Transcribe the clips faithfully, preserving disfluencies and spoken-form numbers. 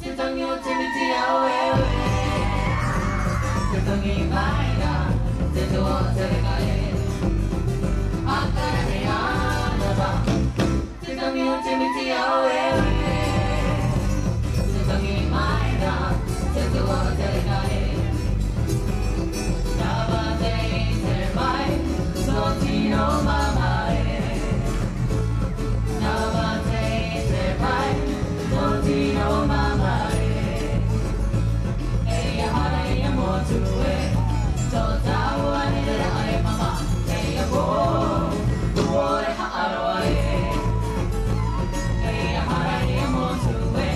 Te tangi o te miti a ʻoe. Te tangi mai ra, te tuatāpaparaʻa. ʻĀkara nei ānava. Te tangi o te miti a ʻoe. Te tangi mai ra, te tuatāpaparaʻa. Nā vā te ʻite mai, tō tino māmā ē. Nā vā te ʻite mai, tō tino māmā ē. E ia haere ia motu ē, tō tāua nei te raʻa e māmā, teie pō, ʻua ʻore haʻaroa ē. E ia haere ia motu ē,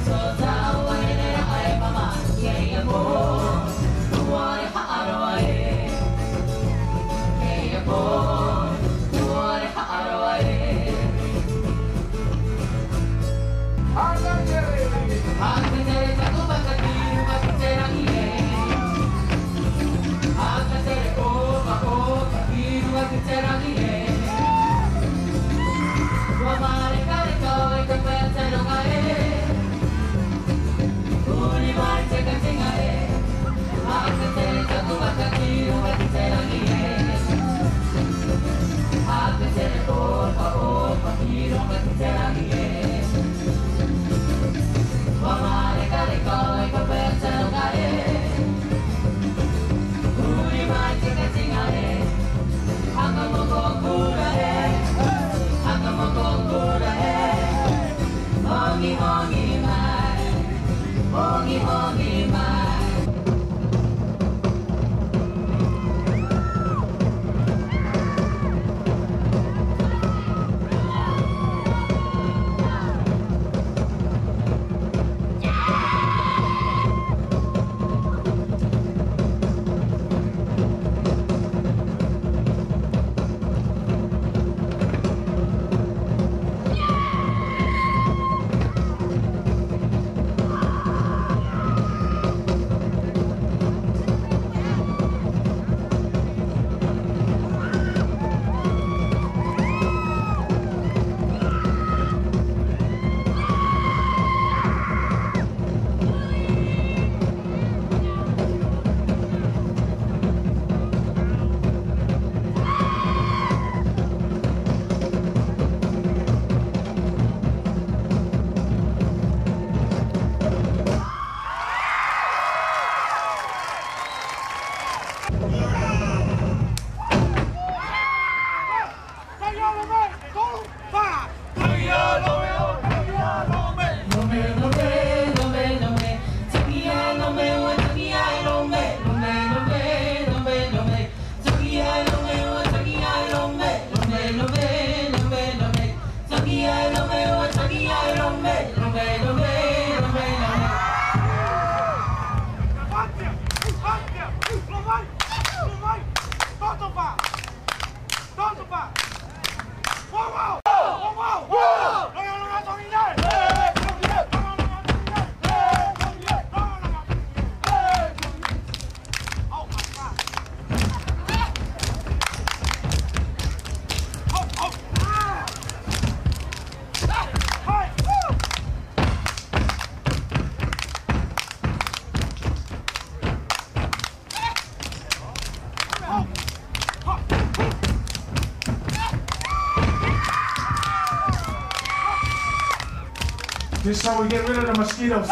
tō tāua nei te raʻa e māmā, teie pō, ʻua ʻore haʻaroa ē. Teie pō, ʻua ʻore haʻaroa ē. Haʻapetere taku pāka i te rangi ē. Haʻapetere ʻopa, ʻopa i te rangi ē. ʻUa mārekareka ʻoe i te pētero ē. Huri mai te kātiʻa ē. Haʻapetere taku pāka i te rangi ē. Haʻapetere ʻopa, ʻopa i te rangi ē. ʻUa mārekareka ʻoe i te pētero ē. Huri mai te kātiʻa ē. Haka moko kura ē. Haka moko kura ē. Hōʻē, hōʻē mai. Hōʻē, hōʻē mai. This is how we get rid of the mosquitoes.